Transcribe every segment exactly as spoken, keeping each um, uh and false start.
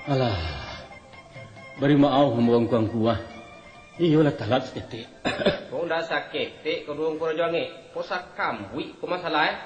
Alah, bari maoh ambo angku-angku, ah. Iyo lah talat saketek. Kok ndak saketek, ko duo angku Rajo Angek? Ko sakambuik ko masalah, eh?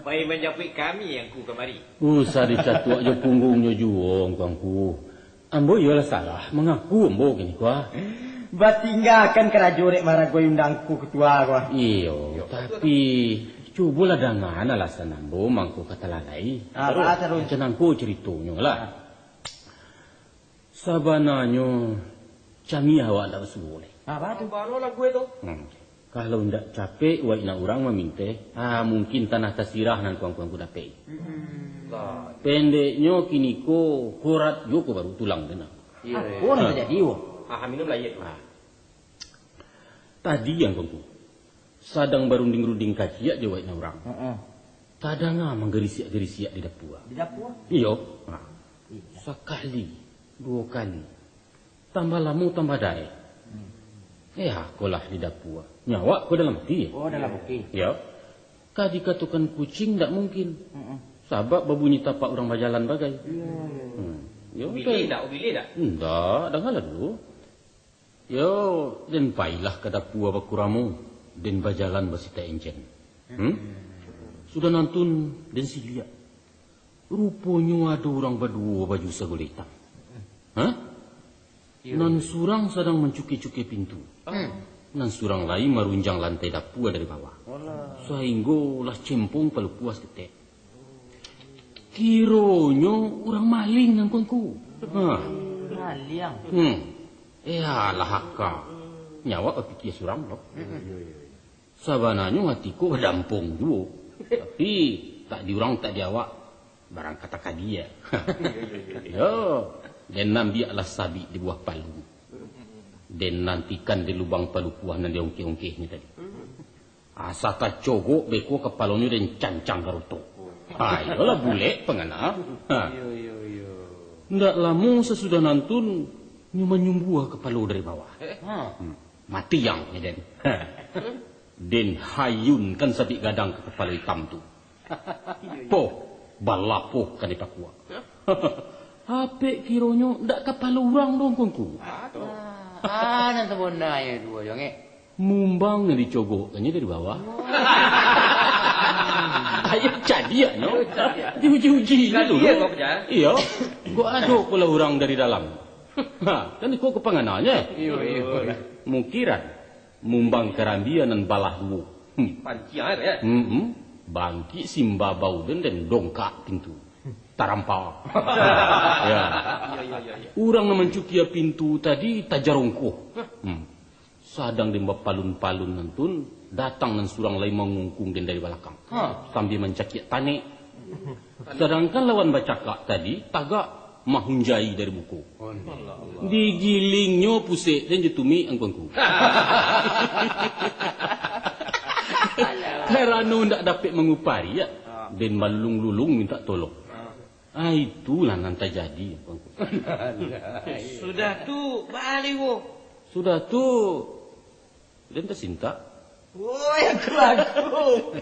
Pai manjapuik kami angku kamari. Usah dicatuak jo punggungnyo juo, angku-angku. Ambo iyolah salah, mangaku ambo kini ko, ah. Batinggakan karajo dek maragoi undang angku katua ko, ah. Iyo, tapi cubolah dangaan alasan ambo mangko ka talalai. Ah, taruih, taruih. Macam mangko caritonyo lah. Ah. Sabananyo, camiah awak ndak basuo lai. Ah, baa tu? Baa lagu tu? Hmm. Kalau indak capek wak inak urang maminteh, ah, mungkin tanah tasirah nan kuang-kuang ku dapek. Mm-mm. Lah. Pendeknyo, kini ko korat juo ko baru tulang tu nah. Iyo, iyo. Apo nan tajadi, wo? Ah, minum lah, iyo tu. Ah. Tadi angku-angku sadang barunding-runding kaciak jo wak inak urang. Heeh. Tadanga manggarisiak-garisiak di dapua. Di dapua? Iyo. Nah. Iyo. Sakali, duo kali. Tambah lamo, tambah dareh. Hmm. Eh, akolah di dapua. Nyo awak ko dalam ati. Oh, dalam ati. Yo. Ka dikatokan kuciang, ndak mungkin. Mm-mm. Sabab babunyi tapak urang bajalan bagai. Iyo, iyo, iyo. Hmm. Yo, ubilih ndak, ubilih ndak? Ndak, dangalah dulu. Yo, den pailah ka dapua bakuramo, den bajalan basitak encen. Hmm? Sudah nantun, den siliak. Ruponyo ado urang baduo baju saguleh itam. Hah? Iyo. Nan surang sadang mancukia-cukia pintu. Hmm. Nan surang lai marunjang lantai dapua dari bawah. Walah. Sainggo lah cempong palupuah saketek. Kironyo urang maling nan kuangku. Ha. Maliang. Hmm. Eh, alah aka. Nyo awak bapikia surang lo. Hmm. Sabananyo ati ko badampong juo. Tapi, tak di urang, tak di awak, barang ka takadi, yo. Yo, den ambiaklah sabik di buah palu. Den nantikan di lubang palupuah nan diongkeh-ongkehnyo tadi. Asa tacogok beko kapalonyo den cancang garotok. Ha, iyolah bulek pangana. Ha. Iyo, iyo, iyo. Ndak lamo sasudah nantun, nyo manyumbuah kapalo dari bawah. Eh? Ha. Hmm. Mati ang, yo den. Ha. Den hayunkan sabik gadang ka kapalo itam tu. Poh, balapoh ka dipakuak. Apek kironyo ndak kapalo urang doh, kuangku. Ah, nan sabananyo tu, Rajo Angek. Mumbang nan dicogokkannyo dari bawah. Ayo cadiak, no. Diuji-uji dulu. Iyo. Kok ado pulo urang dari dalam. Ha, kan iko kapangananyo. Iyo, iyo. Mukiran. Mumbang karambia nan balah duo. Hmm. Panciang, yo? Mm-mm. Bangkik simbabau den, den dongkak pintu. Tarampa. Ya. Iyo, iyo, iyo, iyo. Urang nan mancukia pintu tadi tajarongkoh. Hmm. Sadang den bapalun-palun nantun, datang nan surang lai mangungkung den dari balakang. Ha. Sambia mancakiak tanek. Sadangkan lawan bacakak tadi tagak mahunjai dari muko. Digilingnyo pusek den jo tumik angku-angku. Karano ndak dapek mangupari, ya, den balulung-lulung mintak tolong. Ah, itulah nan tajadi, angku-angku. Sudah tu, baa lai, wo? Sudah tu, den tasintak. Woi, angku-angku.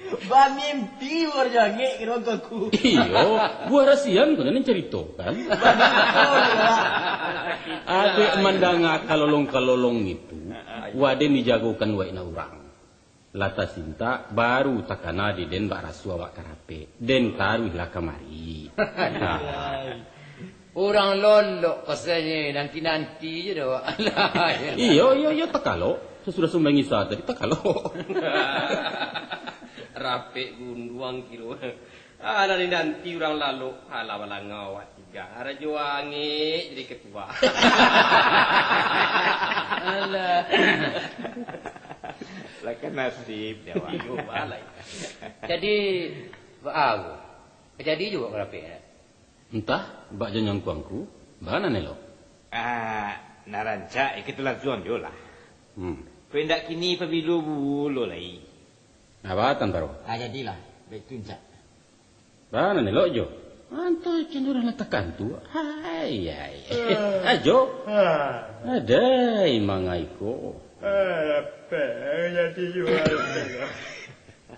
Bamimpi, Rajo Angek, kiro angku-angku. Iyo, buah rasian ko nan caritokan. Adek mandanga kalolong-kalolong itu, waden dijagokan wak inak urang. Lah tasintak, baru takana di den bak raso awak karapek. Den taruihlah kamari. Urang lolok pasalnyo, nanti-nanti je doh. Iyo, iyo, iyo, takalok. Sasudah sumbayang Isya tadi, takalok. Rapek gunduang kiro. Ah, nanti-nanti urang lalok. Alah, balangau awak tiga. Rajo Angek jadi ketua. Alah. Lah kan nasib, yo, awak. Iyo, balai. Jadi, baa ko? Jadi juo karapek? Antah, bak jan angku-angku, baa nan elok? Ah, nan rancak, ikito lansuang juo lah. Hmm. Kok indak kini pabilo bulo lai? Nah, baa tan paro? Ah, jadilah. Baitu, Ncak. Baa nan elok, Jo? Antah jan urang lah takantuak. Hai, hai. Ah. Ah, Jo. Ah. Adai mangai ko. Ah, apo jadi juo?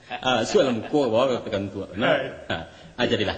Ah, sualam ko baa takantuak. Nah. Hai. Ah, jadilah.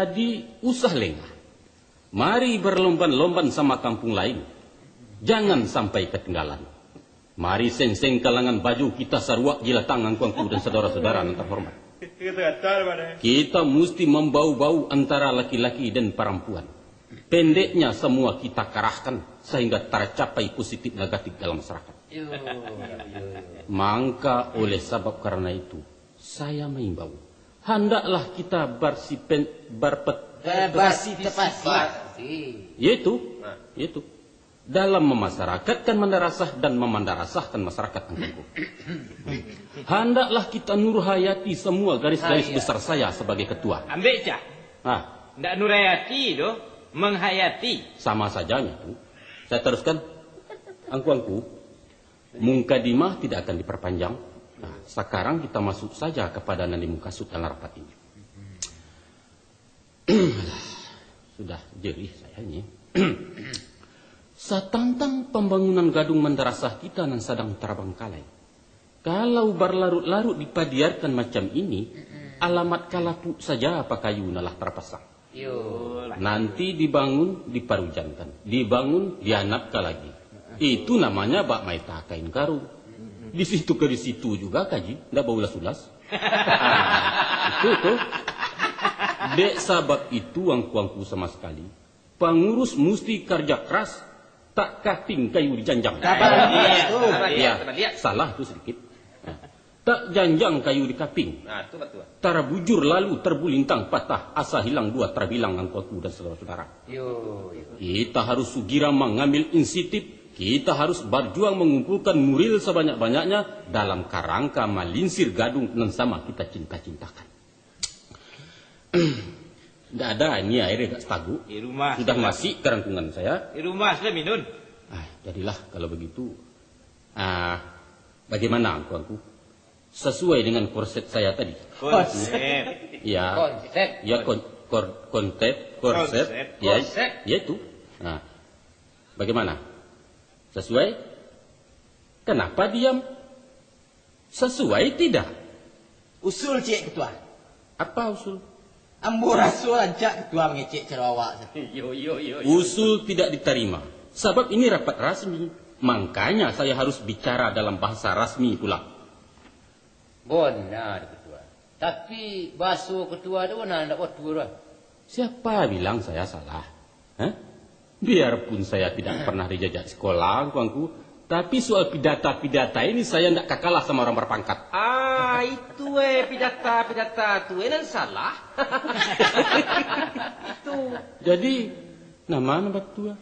Jadi, usah lengah. Mari berlomban-lomban sama kampung lain. Jangan sampai ketinggalan. Mari sengseng kalangan baju kita saruak jilatang angku-angku dan saudara-saudara nan terhormat. Kita musti membau-bau antara laki-laki dan parampuan. Pendeknya semua kita karahkan sehingga tercapai positif negatif dalam masyarakat. Yo, yo, yo. Mangka oleh sabab karena itu, saya mengimbau, handaklah kita bersipen-, berpet-, Berbasi tepasi. Yaitu, yaitu, dalam memasyarakatkan mandarasah dan memandarasahkan masyarakat angku-angku. Handaklah kita nurhayati semua garis-garis besar saya sebagai ketua. Ambek cah. Ah. Ndak nurhayati doh, menghayati. Sama sajanya tu. Saya teruskan. Angku-angku, mukadimah tidak akan diperpanjang. Nah, sekarang kita masuk saja kepada nan dimukasud dalam rapat ini. Alah, sudah jerih saya ni. Satantang pambangunan gadung mandarasah kita nan sadang tarabangkalai. Kalau barlarut-larut dipadiarkan macam ini, alamat kalapuk saja pakayu nan lah tarpasang. Yo. Nanti dibangun, diparujankan. Dibangun, dianapkan lagi. Itu namanya bak maitah kain karung. Di situ ka di situ juga kaji, ndak baulas-ulas. Itu tu. Dek sabab itu angku-angku sama sekali, pangurus musti karja keras, tak kating kayu dijanjang. Sabar, Iya, tu. Sabar, Ya, sabar, sabar. Salah tu sedikit. Nah. Tak janjang kayu di kaping. Nah, tu batua. Tarbujur lalu, terbulintang patah, asa hilang dua, terbilang angku-angku dan saudara-saudara. Yo, yo. Kita harus sugira mangambil inisiatif, kita harus barjuang mangumpulkan muril sabanyak-banyaknya dalam karangka malinsir gadung nan sama kita cinta-cintakan. Ndak ada, ini air agak setaguk. Di rumah sudah sudah. Masih kerangkungan saya. Di rumah sudah minum. Ah, jadilah kalau begitu. Ah, bagaimana angku-angku? Sesuai dengan korset saya tadi? Konsep. Ya. Konsep. Ya, kon-, kor-, konsep, korset. Konsep. Ya, konsep. Ya itu. Nah, bagaimana? Sesuai? Kenapa diam? Sesuai tidak? Usul ciek, Ketua. Apa usul? Ambo raso rancak Ketua mangecek caro awak. Yo, yo, yo, yo. Usul tidak ditarima. Sabab ini rapat rasmi. Makanya saya harus bicara dalam bahasa rasmi pula. Bona, Ketua. Tapi, bahaso Ketua tu bona ndak batua tu. Siapa bilang saya salah? Hah? Biarpun saya tidak pernah dijajak sekolah, angku-angku, tapi soal pidata-pidata ini saya ndak ka kalah sama orang berpangkat. Ah, itu eh, pidata-pidata tu eh, nan salah. Itu. Jadi, nama nan batua?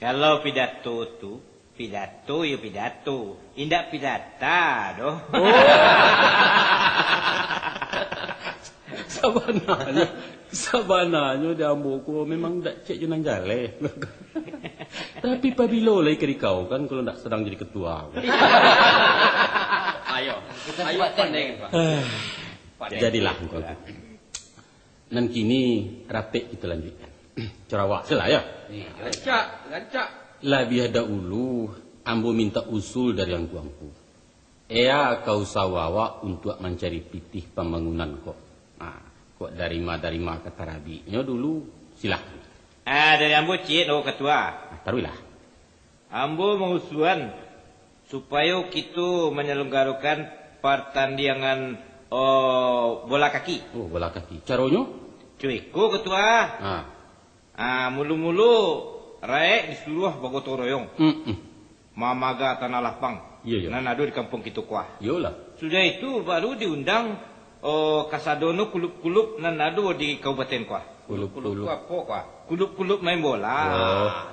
Kalau pidato tu, pidato yo pidato, indak pidata doh. Oh. Sabananyo, sabananyo di ambo ko memang dak cek jo nan jaleh. Tapi pabilo lai ka dikau kan kalau ndak sadang jadi ketua. Ayo, ayo pandai, Pak. Pandai. Jadilah engkau. Nan kini rapek kito lanjuikkan. Caro awak se lah, yo. Ni, rancak, rancak. Labiah daulu, ambo minta usul dari angku-angku. Ea ka usawo awak untuak mancari pitih pambangunan ko. Nah, kok dari ma, dari ma ka tarabiknyo dulu, silahkan. Ah, dari ambo ciek, Ketua. Nah, taruihlah. Ambo mangusuan supayo kito manyalanggarakan partandiangan, oh, bola kaki. Oh, bola kaki. Caronyo? Jo iko, Ketua. Ha. Ah, mulo-mulo, raek disuruah bagotong royong. Mm-mm. Mamaga tanah lapang. Iyo, iyo. Nan ado di kampuang kito ko. Iyolah. Sudah itu, baru diundang, oh, kasadonyo kulub-kulub nan ado di kabupaten ko. Kulub-kulub. Kulub-kulub tu apo ko? Kulub-kulub main bola. Yo,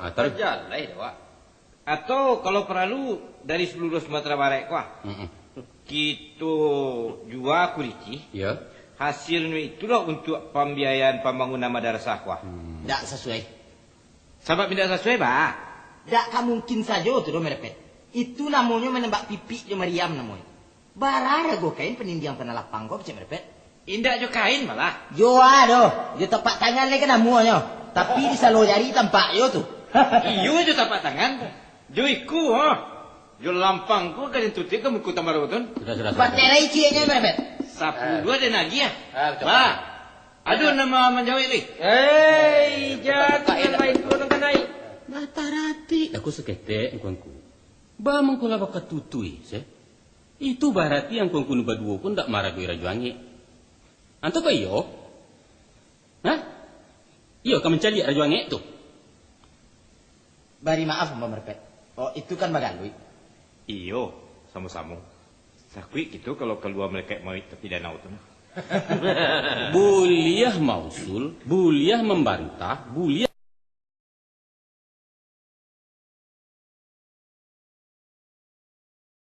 ah, taruih. Tajalai dek awak. Atau kalau paralu, dari saluruah Sumatera Barat ko, mm-mm, kito jua kuricih. Yo. Hasilnyo itulah untuak pambiayaan pambangunan madarasah ko. Hmm. Ndak sasuai. Sabab indak sasuai, ba? Ndak ka mungkin sajo tu doh, Merepet. Itu namonyo manembak pipik jo mariam namonyo. Bara rago kain panindiang tanah lapang ko, Kecek Merepet? Indak jo kain malah. Jo a doh, jo tapak tangan lai ka namonyo. Tapi di salo jari tampak jo tu. Iyo, jo tapak tangan. Jo iku, ha. Jo lampang ko ka ditutih ka muko tambah tu. Sudah, sudah, sudah. Paterai cieknyo, Merepet. Sapuluah den agiah. Ah, betul. Ba. Aduh, nama manjawek, Ri. Hei, jangan main ko nang kanai. Bataratik. Aku saketek, angku-angku. Ba mangko lah bakatutui, se. Itu barati angku-angku nu baduo ko ndak maragoi Rajo Angek. Antah ka iyo? Hah? Iyo ka mancaliak Rajo Angek tu? Bari maaf, Ambo Merepet. Oh, itu kan bagaluik. Iyo, samo-samo. Sakuik kito kalau kalua malaikat mauik tapi danau tu nah. Buliah mausul, buliah mambantah, buliah